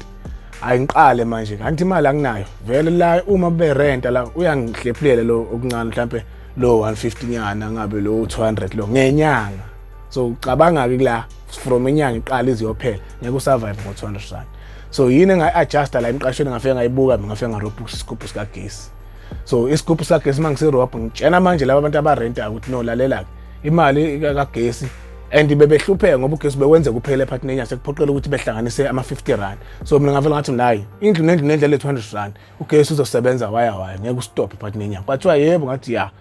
Hayi, ngiqale manje, kanti imali anginayo vele la. Uma berenta la uyangihlephulela lo okuncane, mhlambe lo 150 nyana, ngabe lo 200 lo ngenyanga. So ucabanga ke kula from inyanga iqala iziyophela, ngeke usurvive ngo 200 rand. So yini engayi-adjusta la emqashweni? Ngafike ngayibuka, ngafike ngarobha isigubhu sikagesi. So isigubhu sikagesi uma ngisirobha, ngitshena manje laba abantu abarentayo ukuthi no, lalela-ke, imali kagesi, and bebehlupheka ngoba ugesi bewenze kuphela phakathi nenyanga, sekuphoqela ukuthi behlanganise ama-50 rand. So mina ngavele ngathi nayi indlu nendlu nendlu le 200 rand, ugesi uzosebenza waya waya, ngeke ustophe phakathi nenyanga. Kwathiwa yebo, ngathi ya,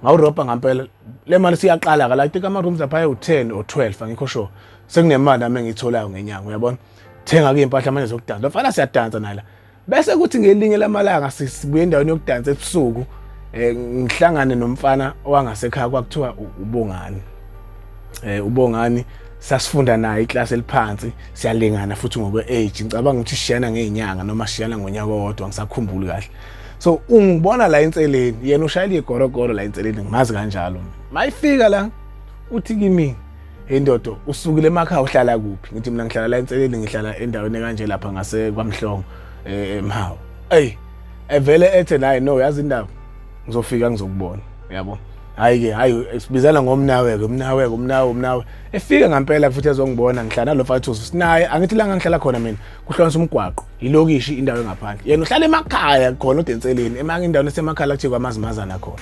ngawurobha ngampela. Le mali siyaqala kala, I think ama-rooms lapha ayi-10 or 12, angikho sure. Sekunemali nami engiyitholayo ngenyanga, uyabona, thenga-ke iy'mpahla manje zokudansa. Lofana siyadansa naye la. Bese kuthi ngelinye lamalanga sibuye endaweni yokudansa ebusuku, ngihlangane nomfana owangasekhaya, kwakuthiwa uBongani. UBongani sasifunda naye iklasi eliphansi, siyalingana futhi ngokwe-age, ngicabanga ukuthi sishiyana ngey'nyanga noma sishiyana ngonyaka owodwa, ngisakhumbuli kahle. So ungibona la enseleni, yena ushayela igorogoro la enseleni, ngimazi kanjalo. Mayifika la uthi kimi, "Hey ndodo, usukile emakhaya, uhlala kuphi?" Ngithi mina ngihlala la enseleni, ngihlala endaweni ekanje lapha ngase kwaMhlongo, eMhawu. Ey, evele ethe naye, "No, yazi indaba, ngizofika ngizokubona." Yabo, hayi ke, hayi, sibizana ngomnawe ke, umnawe ke, umnawe, umnawe. Efika ngempela futhi ezongibona, ngihlala nalo mfana sinaye. Angithi la ngihlala khona mina kuhlukanisa umgwaqo, ilokishi, indawo engaphandle. Yena uhlala emakhaya khona udenseleni, emanga indawo esemakhaya kuthiwa kwamazimazana khona.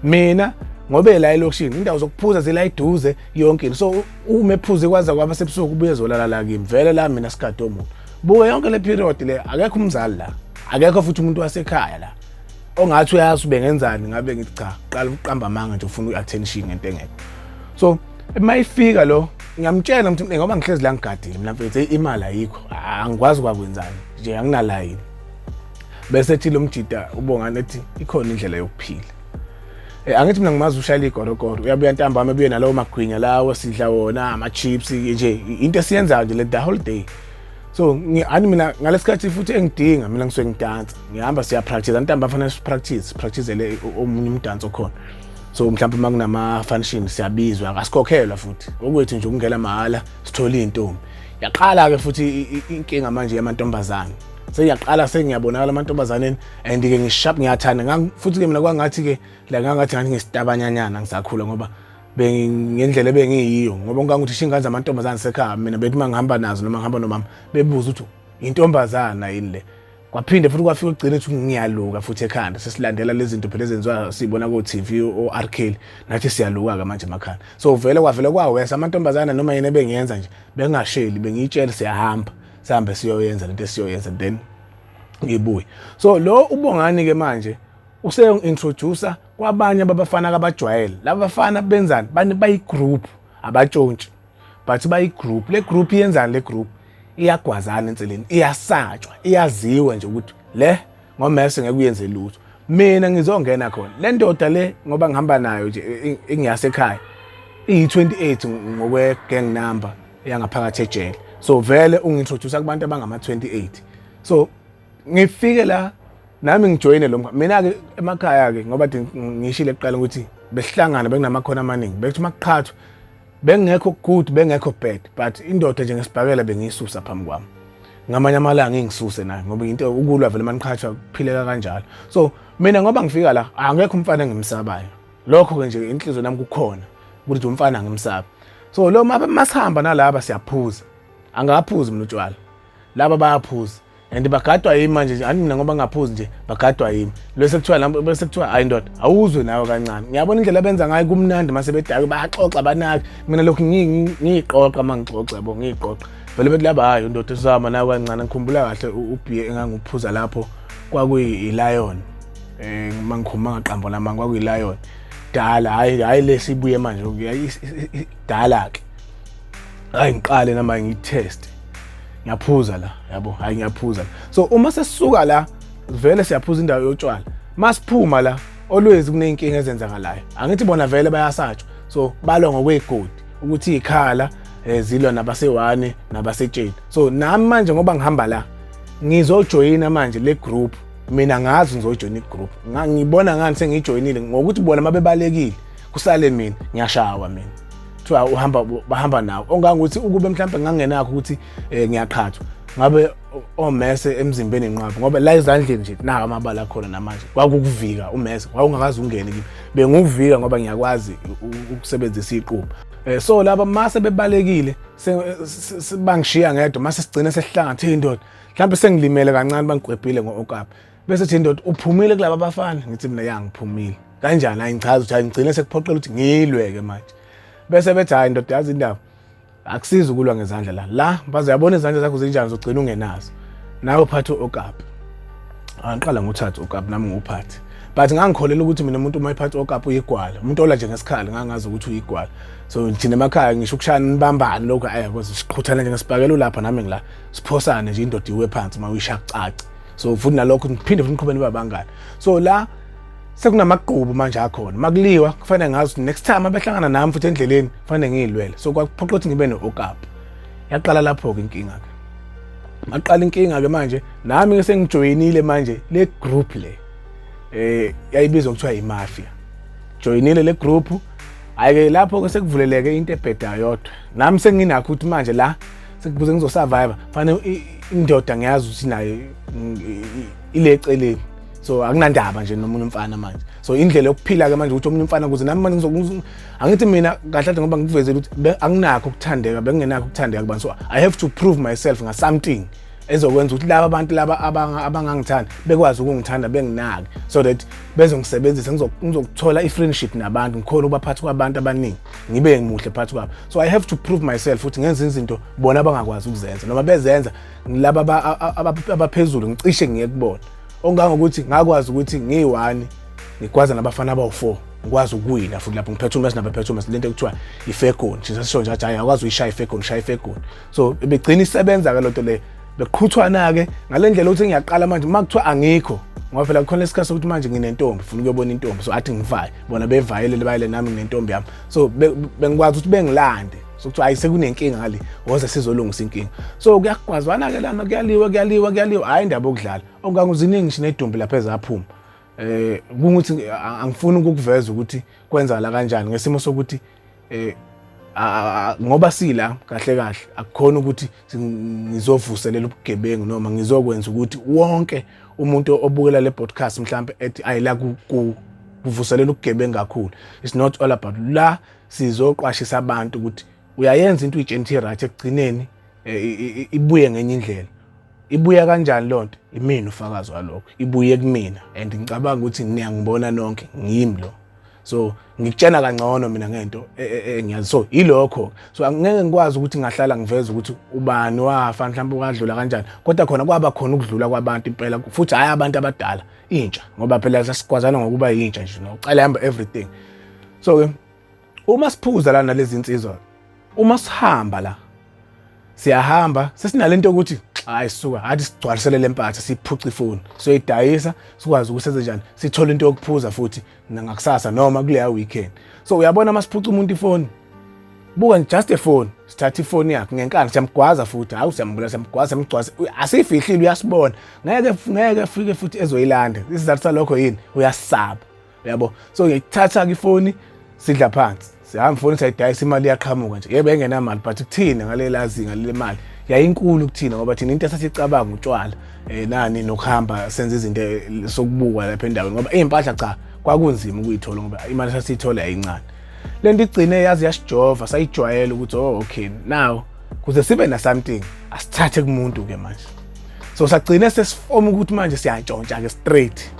Mina ngobe la elokishini indawo zokuphuza zila eduze yonke into, so uma ephuze kwaza kwaba sebusuku ubuye ezolala la kimi. Vele la mina sigade omuntu. Buke yonke le period le, akekho umzali la, akekho futhi umuntu wasekhaya la ongathi uyazi ubengenzani. Ngabe ngithi cha, qala ukuqamba amanga nje, ufuna i-attention ngento engekho. So uma ifika lo, ngiyamtshela ngithi ngoba ngihlezi la ngigadile mina mfethu, imali ayikho, angikwazi kwakwenzani nje, anginalayini. Bese ethi lo mjida uBongani, ethi ikhona indlela yokuphila. Angithi mina ngimazi ushayela igorogoro, uyabuya ntambama, ebuye nalawo magwinya lawo sidla wona, ama-chips nje, into esiyenzayo nje le the whole day. So ani mina ngalesikhathi futhi engidinga mina ngisuke ngidansa, ngihamba siya-practice ntambama, fanele si-practice, practicele omunye umdanso okhona. So mhlawumbe uma kunama-function siyabizwa, akasikhokhelwa futhi, okwethu nje ukungena mahhala, sithole iy'ntombi. Yaqala-ke futhi inkinga manje yamantombazane, sengiyaqala sengiyabonakala amantombazaneni, and-ke ngishap, ngiyathanda futhi-ke mina. Kwangathi-ke la ngangathi ngathi ngisitabanyanyana ngisakhula, ngoba ngendlela ebengiyiyo, ngoba ngangukuthi ishingane zamantombazane sekhaya mina bethi uma ngihamba nazo noma ngihamba nomama bebuza ukuthi intombazana yini le. Kwaphinde futhi kwafika ukugcina ukuthi ngiyaluka futhi ekhanda, sesilandela lezi zinto phela ezenziwa sibona ko-TV, o-R Kelly, nathi siyaluka-ke manje emakhanda. So vele kwavele kwawesa amantombazana, noma yini ebengiyenza nje bengingasheli, bengiyitshela siyahamba, sihambe siyoyenza lento esiyoyenza, then ngibuye. So lo uBongani-ke manje useyongi-introducer kwabanye ababafana abajwayele. Laba bafana benzani? Bayi-group, abatshontshi but bayi-group. Le group iyenzani? Le group iyagwazana enseleni, iyasatshwa, iyaziwa nje ukuthi le ngomese ngeke uyenze lutho. Mina ngizongena khona le ndoda le, ngoba ngihamba nayo nje ingiyasekhaya, iyi-28 ngokwe-gang number yangaphakathi ejele. So vele ungi-introduce kubantu abangama-28. So ngifike la nami ngijoyine lo. Mina-ke emakhaya-ke, ngoba ngishilo ekuqala ukuthi besihlangana, bekunamakhona amaningi, bekuthi uma kuqhathwa bengekho good, bengekho bad, but indoda nje ngesibhakela bengiyisusa phambi kwami. Ngamanye amalanga ingisuse nayo, ngoba into ukulwa vele maniqhathwa kuphileka kanjalo. So mina ngoba ngifika la, angekho umfana engimsabayo. Lokho-ke nje inhliziyo nami kukhona ukuthi umfana angimsabi. So lo masihamba nalaba siyaphuza, angaphuzi mina utshwala, laba bayaphuza and bagadwa yimi manje. Ani mina ngoba ngaphuzi nje, bagadwa yimi. Bese kuthiwa lapho, bese kuthiwa, "Hayi ndoda, awuzwe nawe kancane." Ngiyabona indlela abenza ngayo, kumnandi mase bedake, bayaxoxa, banaki. Mina lokhu ngiyiqoqa uma ngixoxa, yabo, ngiyiqoqa vele. Bethi laba, "Hayi ndoda, sizama nawe kancane." Ngikhumbula kahle ubhiye enganguphuza lapho kwakuyi-Lion, mangikhuluma ngaqambo lamanga, kwakuyi-Lion dala, hayi hayi lesibuye manje, dala ke. Hayi, ngiqale nama ngiyitest, ngiyaphuza la, yabo. Hayi, ngiyaphuza. So uma sesisuka la, vele siyaphuza indawo yotshwala. Masiphuma la, always kuneyinkinga ezenzakalayo. Angithi bona vele bayasatshwa, so balwa ngokwegodi ukuthi ikhala zilwa nabasewane nabasetsheni. So nami manje ngoba ngihamba la, ngizojoyina manje le group. Mina ngazi ngizojoyina i-group, ngibona ngani sengiyijoyinile ngokuthi bona mabebalekile kusale mina, ngiyashawa mina. Kuthiwa uhamba, bahamba nawo ongangokuthi ukube mhlawumbe ngangenakho ukuthi ngiyaqhathwa, ngabe omese emzimbeni nqwaba, ngoba la ezandleni nje nawo amabala akhona namanje. Kwakukuvika umese, wawungakaze ungene kimi, benguvika ngoba ngiyakwazi ukusebenzisa iqupha. So laba mase bebalekile, bangishiya ngedwa. Mase sigcine sesihlangana, thi indoda mhlawumbe sengilimele kancane, bangigwebhile ngo-okapi. Bese thi indoda, "Uphumile kulaba bafana?" Ngithi mina, "Ya, ngiphumile." "Kanjani?" Hayi, ngichaza ukuthi hayi, ngigcine sekuphoqela ukuthi ngilwe-ke manje. Bese bethi, "Hayi ndoda, yazi indaba, akusizi ukulwa ngezandla la la, baze yabona izandla zakho zinjani, uzogcina ungenazo nawe, uphathe okapi." Angiqala nguthatha okapi nami ngiwuphathe, but ngangikholela ukuthi mina umuntu uma ephatha okapi uyigwala, umuntu ola nje ngesikhala ngangazi ukuthi uyigwala. So thina emakhaya ngisho ukushayana nibambane lokho, ayi, kwazi siqhuthana nje ngesibhakela, ulapha nami ngila, siphosane nje, indoda iwe phansi uma uyishaya kucace. So futhi nalokho ngiphinde futhi ngiqhubeke nibe abangani. So la sekunamagqubu manje akhona, makuliwa kufanele ngazi ukuthi next time abehlangana nami futhi endleleni kufanele ngiyilwele. So kwakuphoqa ukuthi ngibe no-okapi. Yaqala lapho-ke inkinga-ke, maqala inkinga-ke manje nami sengijoyinile manje le group le yayibizwa kuthiwa i-mafia. Joyinile le group, hhayi-ke lapho-ke sekuvuleleke into ebhedayo yodwa. Nami senginakho ukuthi manje la sekubuze ngizosurvive, fanele indoda ngiyazi ukuthi nayo ile eceleni, so akunandaba nje nomunye umfana manje. So indlela yokuphila ke manje ukuthi omunye umfana kuze nami manje angithi mina kahle kahle ngoba ngikuvezele ukuthi anginakho ukuthandeka, bengingenakho ukuthandeka kubantu, so I have to prove myself nga something ezokwenza ukuthi laba bantu laba abangangithandi bekwazi ukungithanda, benginake, so that bezongisebenzisa, ngizokuthola i-friendship nabantu, ngikhona ukuba phakathi kwabantu abaningi, ngibe ngimuhle phakathi kwabo. So I have to prove myself ukuthi ngenze izinto bona abangakwazi ukuzenza, noma bezenza ngilaba abaphezulu ngicishe ngiye kubona, ongangokuthi ngakwazi ukuthi ngiyi-one ngikwazi nabafana abawu-4, ngikwazi ukuwina futhi lapho ngiphethe umesi nabaphethe umesi, lento ekuthiwa ifegoni. Thina sisho nje athi, "Hayi, akwazi uyishaya ifegoni, shaya ifegoni." So begcina isebenza-ke lento le, beqhuthwana-ke ngale ndlela ukuthi ngiyaqala manje uma kuthiwa angikho, ngoba phela kukhona isikhathi sokuthi manje nginentombi, funa ukuyobona intombi, so athi ngivaye, bona bevayele, bayele, nami nginentombi yami. So bengikwazi ukuthi bengilande, so kuthiwa, "Hayi, sekunenkinga ngale, woze sizolungisa inkinga." So kuyagwazwana-ke lana, kuyaliwa, kuyaliwa, kuyaliwa, hhayi indaba yokudlala ongangoziningi, ngisho nedumbi lapha ezaphuma. Kungukuthi angifuni ukukuveza ukuthi kwenzakala kanjani ngesimo sokuthi ngoba sila kahle kahle akukhona ukuthi ngizovuselela ubugebengu noma ngizokwenza ukuthi wonke umuntu obukela le podcast mhlambe ethi ayila kuvuselela ubugebengu kakhulu. It's not all about la, sizoqwashisa abantu ukuthi uyayenza into uyitshela right, ekugcineni ibuye ngenye indlela. Ibuya kanjani lonto? Imina ufakazi walokho, ibuye kumina and ngicabanga ukuthi niyangibona nonke, ngimi lo. So ngikutshena kangcono mina ngento engiyazi. So ilokho, so angeke ngikwazi ukuthi ngahlala ngiveze ukuthi ubani wafa, mhlawumbe wadlula kanjani, kodwa khona kwaba khona ukudlula kwabantu impela futhi, hhayi abantu abadala, intsha, ngoba phela sasikwazana ngokuba yintsha nje nokucela everything. So ke uma siphuza la nalezi insizwa, uma sihamba la, siyahamba sesinalento yokuthi hayi, suka, hathi sigcwalisele le mpatha, siphuce ifoni, soyidayisa, sikwazi ukusenze njani, sithole into yokuphuza futhi ngakusasa noma kuleya weekend. So uyabona, masiphuca umuntu ifoni, buka, just a phone, sithatha ifoni yakhe ngenkani, siyamgwaza futhi, hawu, siyambula, siyamgwaza, siyamgcwaza, asiyifihlile, uyasibona, ngeke afike futhi ezoyilanda. Isizathu salokho yini? Uyasaba, uyabo. So ngiyithatha-ke ifoni, sidla phansi, sihamba, ifoni siyayidayisa, imali iyaqhamuka nje. Yebo, engenamali, but kuthina ngalela zinga lele mali yayinkulu kuthina, ngoba thina into esasicabanga utshwala nani nokuhamba senze izinto sokubukwa lapha endaweni, ngoba iy'mpahla cha, kwakunzima ukuyithola ngoba imali esasiyithola yayincane. Lento igcine yazi yasijova, sayijwayela ukuthi, oh okay, now kuze sibe na something asithathe kumuntu ke manje. So sagcine sesifoma ukuthi manje siyantshontsha ke straight,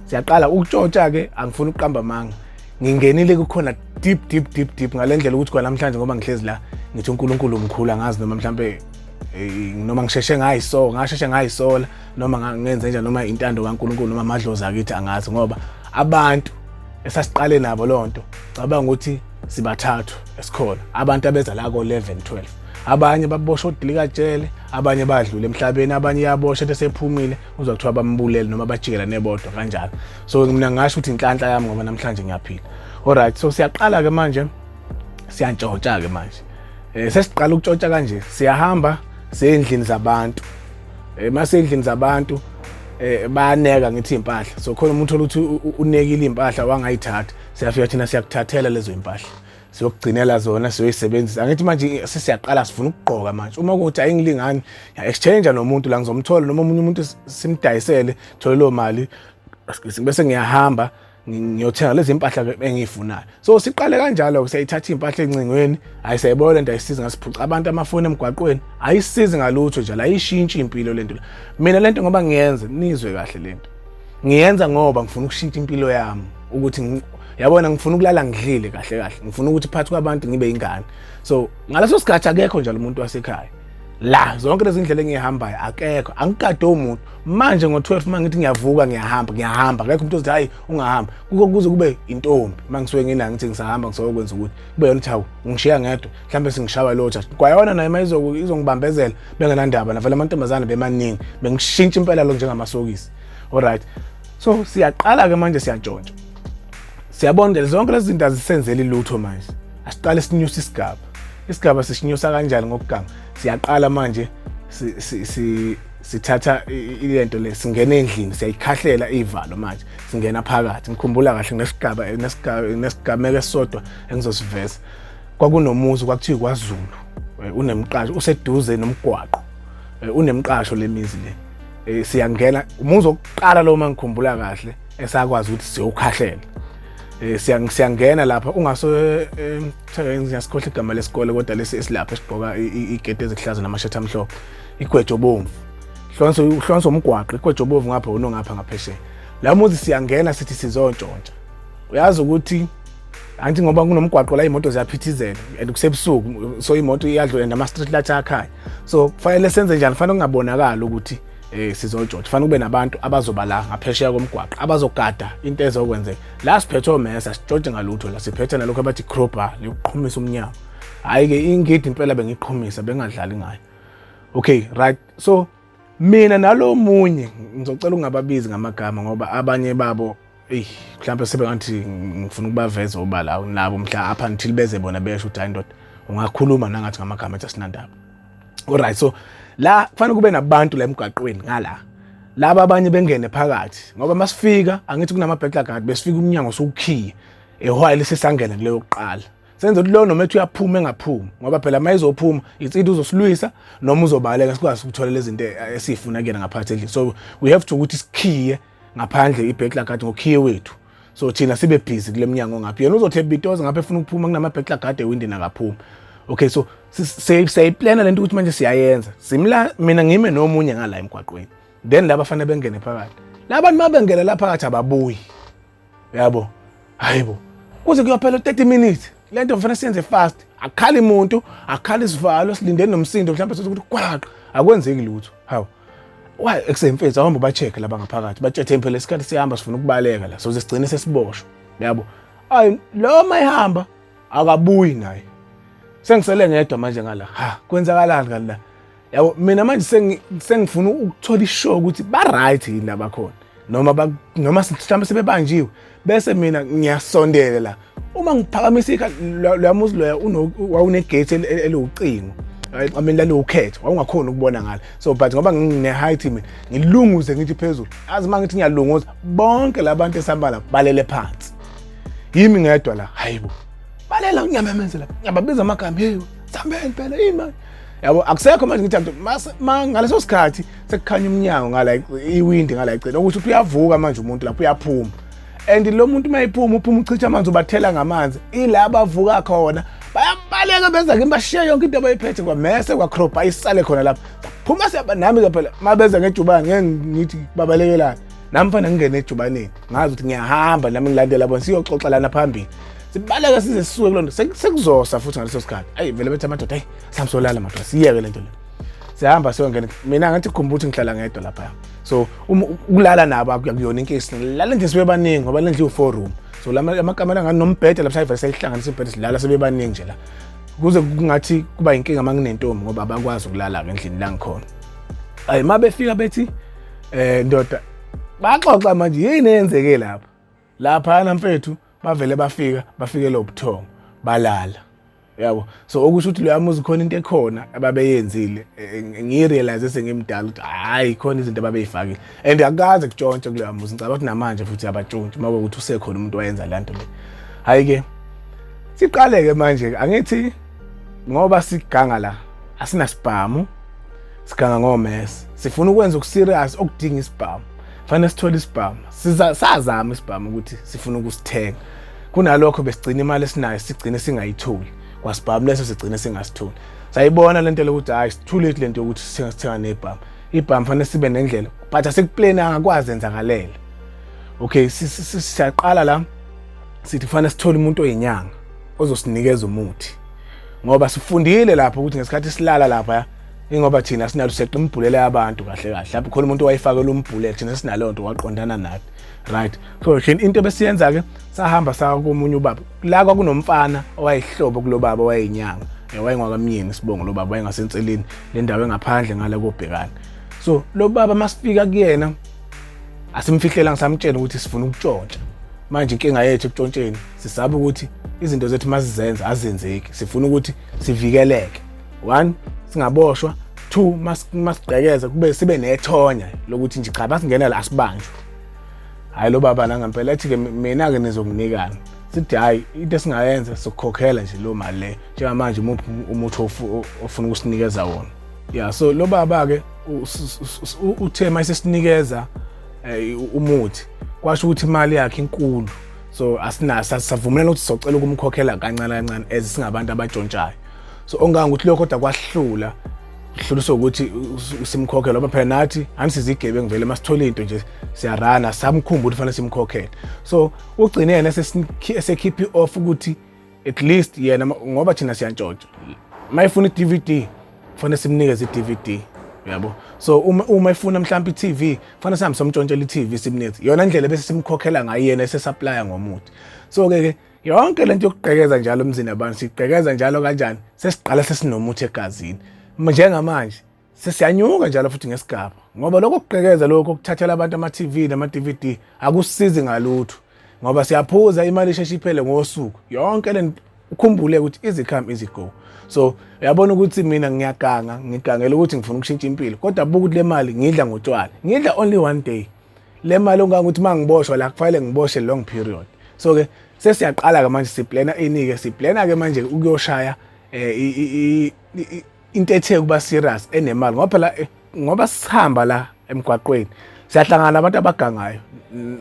siyaqala ukutshontsha ke. Angifuni ukuqamba amanga, ngingenile kukhona deep, deep, deep, deep ngale ndlela ukuthi kwanamhlanje ngoba ngihlezi la ngithi uNkulunkulu mkhulu, angazi noma mhlambe noma ngisheshe ngayiso, ngasheshe ngayisola, noma ngenze njani, noma intando kaNkulunkulu noma amadlozi akithi, angazi, ngoba abantu esasiqale nabo lonto, cabanga ukuthi Sibathathu esikhona abantu abeza la ko-11 12. Abanye baboshwa odilikajele, abanye badlula emhlabeni, abanye yaboshwa into esephumile, uzwa kuthiwa bambulele noma bajikela nebodwa kanjalo. So mina ngasho ukuthi inhlanhla yami ngoba namhlanje ngiyaphila. Alright, so siyaqala-ke manje, siyantshontsha-ke manje. Sesiqala ukutshontsha kanje, siyahamba seyendlini zabantu. Mase endlini zabantu bayaneka ngithi impahla. So khona umuntu ukuthi unekile impahla wangayithatha, siyafika thina siyakuthathela lezo impahla, siyokugcinela zona, siyoyisebenzisa. Angithi manje sesiyaqala sifuna ukugqoka manje. Uma kuthi ayingilingani, ya-exchange nomuntu la ngizomthola, noma omunye umuntu simdayisele, thole leyo mali, bese ngiyahamba ngiyothenga lezi mpahla engiyifunayo. So siqale kanjalo, siyayithatha iy'mpahla encingweni. Hayi, siyayibona lento ayisizi, ngasiphuca abantu amafoni emgwaqweni, ayisizi ngalutho njalo, ayishintshi impilo lento. Mina lento ngoba ngiyenza, nizwe kahle, lento ngiyenza ngoba ngifuna ukushintsha impilo yami, ukuthi yabona ngifuna ukulala ngidlile kahle kahle, ngifuna ukuthi phakathi kwabantu ngibe ingane. So ngaleso sikhathi akekho njalo umuntu wasekhaya la, zonke lezi ndlela engihambayo akekho, angikade umuntu. Manje ngo-12 uma ngithi ngiyavuka ngiyahamba, ngiyahamba, akekho umuntu ozothi hayi ungahamba kuko, kuze kube intombi uma ngisuke nginayo, ngithi ngisahamba ngisokwenza ukuthi kube yona ukuthi hawu ngishiya ngedwa, mhlawumbe singishawa lotha kwayona naye uma izongibambezela bengenandaba navele amantombazane bemaningi, bengishintsha impela lo njengamasokisi. Alright, so siyaqala-ke manje siyantshontsha, siyabona zonke lezi zinto azisenzeli lutho. Manje asiqale sinyuse isigaba. Isigaba sisinyusa kanjani? Ngokuganga. Siyaqala manje sithatha ilento le, singena endlini, siyayikhahlela ivalo, manje singena phakathi. Ngikhumbula kahle ngesigaba nesigameko esisodwa engizosiveza. Kwakunomuzi kwakuthiwa kwaZulu, unemqasho, useduze nomgwaqo, unemqasho lemizi le. Siyangena umuzi wokuqala lo, mangikhumbula kahle, esakwazi ukuthi siyowukhahlela. Siyangena lapha ungaso, ngiyasikhohle igama lesikole, kodwa lesi esilapha esigqoka igede ezihlaza namashethi amhlophe, igwejo bomvu, hlonso umgwaqo, igwejo bomvu ngapha, unongapha ngaphesheya la muzi. Siyangena sithi sizontshontsha. Uyazi ukuthi angithi ngoba kunomgwaqo la, imoto ziyaphithizela and kusebusuku, so imoto iyadlula nama-street light akhaya. So kufanele senze njani? Kufanele kungabonakali ukuthi sizotshontsha. Kufanele kube nabantu abazoba la ngaphesheya komgwaqo abazogada into ezokwenzeka la. Siphethe omesa, sitshontshe ngalutho la, siphethe nalokho abathi crowbar yokuqhumisa umnyango. Hhayi-ke ingidi impela bengiqhumisa, bengadlali ngayo. Okay, right, so mina nalo munye, ngizocela ungababizi ngamagama ngoba abanye babo eyi mhlawumbe sebengathi ngifuna ukubaveza obala nabo mhla apha until beze bona besho ukuthi hayi ndoda ungakhuluma nangathi ngamagama ethi asinandaba. Alright, so la kufanele kube nabantu la emgwaqweni ngala, laba abanye bengene phakathi, ngoba masifika angithi kunama-burglar guard, besifika umnyango sowukhiye ehwayile, sesangena kuleyo kuqala, senze ukuthi loyo noma ethi uyaphuma engaphumi, ngoba phela uma ezophuma it's either uzosilwisa noma uzobaleka, sikwazi ukuthola lezi zinto esiyifuna kuyena ngaphakathi endlini. So we have to ukuthi sikhiye ngaphandle i-burglar guard ngokhiye wethu, so thina sibe busy kule mnyango ngapha, yena uzothi ebitoza ngapha efuna ukuphuma, kunama-burglar guard ewindini, akaphumi. Okay, so siyayiplana lento ukuthi manje siyayenza simla, mina ngime nomunye ngala emgwaqweni, then laba fanele bengene phakathi. Labantu mabengena la phakathi ababuyi, yabo. Hayibo, kuze kuyophela 30 minutes lento kufanele siyenze fast, akukhali umuntu, akukhali isivalo, silindeni nomsindo mhlawumbe sokuthi kwaqa, akwenzeki lutho. Hawu, why ekusemfethu ahamba ba-check laba ngaphakathi, batshethe phela isikhathi siyahamba, sifuna ukubaleka la, soze sigcine sesiboshwa, yabo. Ayi, lo mayihamba akabuyi naye, sengisele ngedwa manje ngala. Ha, kwenzakalani kanti la? Yabo, mina manje sengifuna ukuthola ishow ukuthi ba right yini labakhona noma mhlawumbe sebebanjiwe, bese mina ngiyasondela la. Uma ngiphakamisa ikhanda, lo muzi loya wawunegate eliwucingo, I mean laliwukhetho, wawungakhona ukubona ngale. So but ngoba ngine-height mina, ngilunguze ngithi phezulu, azi uma ngithi ngiyalunguza, bonke labantu esihamba lapho balele phansi, yimi ngedwa la. Hayibo, balela, ngiyamemezela, ngiyababiza amagama, hey, sambeni phela, yini manje? Yabo, akusekho manje. Ngithi ma ngaleso sikhathi sekukhanya umnyango ngala, iwindi ngala ecele, okusho ukuthi uyavuka manje umuntu lapho, uyaphuma. And lo muntu uma ephuma, uphuma uchitha amanzi, ubathela ngamanzi, ila bavuka khona bayabaleka, benza kimi, bashiya yonke into abayiphethe, kwamese, kwacrowbar, isale khona lapho. Phuma siyaba nami ke phela, mabeza ngejubane, ngeke ngithi babalekelana nami, fanele ngingene ejubaneni, ngazi ukuthi ngiyahamba nami, ngilandela bona, siyoxoxa lana phambili. Sibaleka size sisuke kulonto, sekuzosa futhi ngaleso sikhathi. Ayi vele bethi amadoda, hayi sihambe solala madoda, siyeke lento le. Siyahamba siyongena. Mina ngathi khumbula ukuthi ngihlala ngedwa lapha, so ukulala nabo akuyona inkinga, lala endlini sibe baningi ngoba le ndlu iwu-four room. So la amakamelo angani nombhede lapha, sayivele sayihlanganisa imbhede, silala sebebaningi nje la, kuze kungathi kuba inkinga uma nginentombi ngoba abakwazi ukulala-ke endlini la ngikhona. Ayi, uma befika bethi ndoda, baxoxa manje yini eyenzeke lapha laphana mfethu. Bavele bafika, bafikele ubuthongo, balala, yabo. So okusho ukuthi loya muzi khona into ekhona ababeyenzile. Ngiyi-realize sengimdala ukuthi hhayi, khona izinto ababeyifakile and akukaze kutshontshe kuloya muzi. Ngicabanga ukuthi namanje futhi abatshontshi uma kuwukuthi usekhona umuntu owayenza le nto le. Hhayi-ke, siqale-ke manje, angithi ngoba siganga la asinasibhamu, siganga ngomese, sifuna ukwenza oku-serious okudinga isibhamu, fanele sithole isibhamu. Sazama isibhamu ukuthi sifuna ukusithenga, kunalokho besigcina imali esinayo, sigcine singayitholi kwasibhamu leso, sigcine singasitholi. Sayibona lento lokuthi hayi, too late lento yokuthi singasithenga nebhamu. Ibhamu fanele sibe nendlela, but asikuplananga, kwazi enzakalela. Okay, siyaqala la, sithi kufanele sithole umuntu oyinyanga ozosinikeza umuthi, ngoba sifundile lapho ukuthi ngesikhathi silala lapha, ingoba thina sinalo, seqa imbhulela yabantu kahle kahle lapho khona umuntu owayifakela umbhulelo, thina sinaleyo nto, waqondana nathi, right? So into ebesiyenza ke, sahamba saya komunye ubaba la kwakunomfana owayehlobo kulo baba owayeyinyanga, wayengakamyeni isibongo lo baba, wayengasenseleni le ndawo engaphandle ngale kobhekana. So lo baba masifika kuyena asimfihlela, ngisamtshela ukuthi sifuna ukutshontsha. Manje inkinga yethu ekutshontsheni, sisaba ukuthi izinto zethu masizenza azenzeki, sifuna ukuthi sivikeleke, one, singaboshwa, two, masigqekeza kube sibe nethonya lokuthi nje cha, basingena la asibanjwe. Hayi, lo baba la ngempela ethi-ke, mina-ke nizokunikana? Sithi hhayi, into esingayenza sokukhokhela nje lo mali le. Njengamanje umuphi umuthi ofuna ukusinikeza wona? Ya, so lo baba-ke uthe uma esesinikeza umuthi, kwasho ukuthi imali yakhe inkulu, so asinaso, savumelana ukuthi sizocela ukumkhokhela kancane kancane as singabantu abatshontshayo. So ongangokuthi lokho kodwa kwahlula hluliswa ukuthi simkhokhele, ngoba phela nathi anisizigebengu vele, masithola into nje siyarana, samkhumbula ukuthi fanele simkhokhele. So ugcine yena esekhipha i-off ukuthi at least yena, ngoba thina siyantshontsha, uma efuna i-DVD kufanele simnikeze i-DVD, yabo. So uma efuna mhlawumbe i-TV, kufanele sihambe somtshontshela i-TV, simnikeze yona indlela bese simkhokhela ngayo yena esesupplya ngomuthi. So ke ke yonke lento yokugqekeza njalo emzini yabantu, sigqekeza njalo kanjani, sesiqala sesinomuthi egazini. Njengamanje sesiyanyuka njalo futhi ngesigaba, ngoba lokho kugqekeza, lokho okuthathela abantu ama-TV nama-DVD akusizi ngalutho, ngoba siyaphuza, imali isheshe iphele ngosuku yonke le. Ukhumbule ukuthi easy come, easy go. So uyabona ukuthi mina ngiyaganga, ngigangela ukuthi ngifuna ukushintsha impilo, kodwa buka ukuthi le mali ngidla ngotshwala, ngidla only one day le mali, ongangokuthi uma ngiboshwa la kufanele ngiboshe long period. So ke sesiyaqala ke manje, siplana ini ke, siplana ke manje ukuyoshaya into ethe kuba serious enemali, ngoba phela ngoba sihamba la emgwaqweni siyahlangana nabantu abagangayo.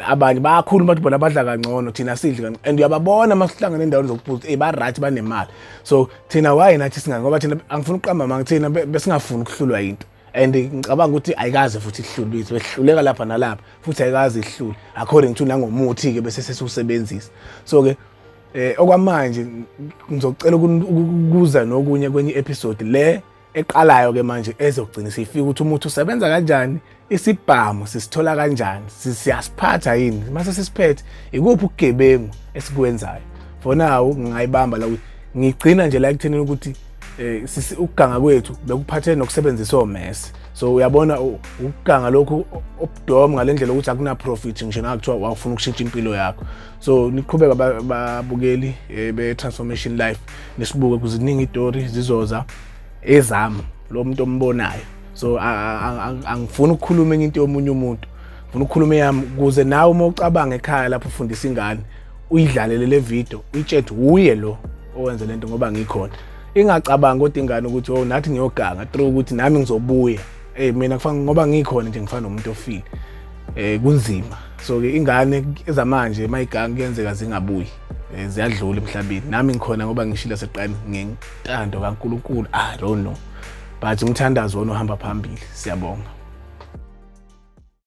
Abanye bayakhuluma ukuthi bona badla kangcono, thina sidli kancane, and uyababona uma sihlangana endaweni zokuphuza, ba-right, banemali. So thina why nathi singayi? Ngoba thina, angifuni ukuqamba manga, thina besingafuni ukuhlulwa yinto, and ngicabanga ukuthi ayikaze futhi ihlulwe, behluleka lapha nalapha, futhi ayikaze ihlule according to nangomuthi-ke bese sesiwusebenzisa. So-ke okwamanje ngizocela ukuza nokunye kwenye episode le eqalayo ke manje, ezogcina sifika ukuthi umuthi usebenza kanjani, isibhamu sisithola kanjani, siyasiphatha yini, mase sisiphethe ikuphi ubugebengu esikwenzayo. For now ngingayibamba la ukuthi ngigcina nje la ekuthenini ukuthi ukuganga kwethu bekuphathene nokusebenzisa omese. So uyabona ukuganga lokhu obudom ngalendlela ukuthi akuna profit ngisho nakuthiwa wawufuna ukushintsha impilo yakho. So niqhubeka babukeli be-Transformation Life, nisibuke kuziningi itori zizoza ezami lo muntu ombonayo. So angifuni ukukhuluma enye into yomunye umuntu, ngifuna ukukhuluma eyami, ukuze nawe uma ucabanga ekhaya lapho ufundisa ingane, uyidlalele le video, uyitshele uye lo owenze lento, ngoba ngikhona. Ingacabangi kodwa ingane ukuthi oh, nathi ngiyoganga through ukuthi nami ngizobuya. Mina kufana ngoba ngikhona nje, ngifana nomuntu ofile, kunzima. So ke ingane ezamanje mayiganga kuyenzeka zingabuyi, ziyadlula emhlabeni. Nami ngikhona ngoba ngishilo seqani ngentando kaNkuluNkulu, I don't know, but umthandazo wona uhamba phambili. Siyabonga.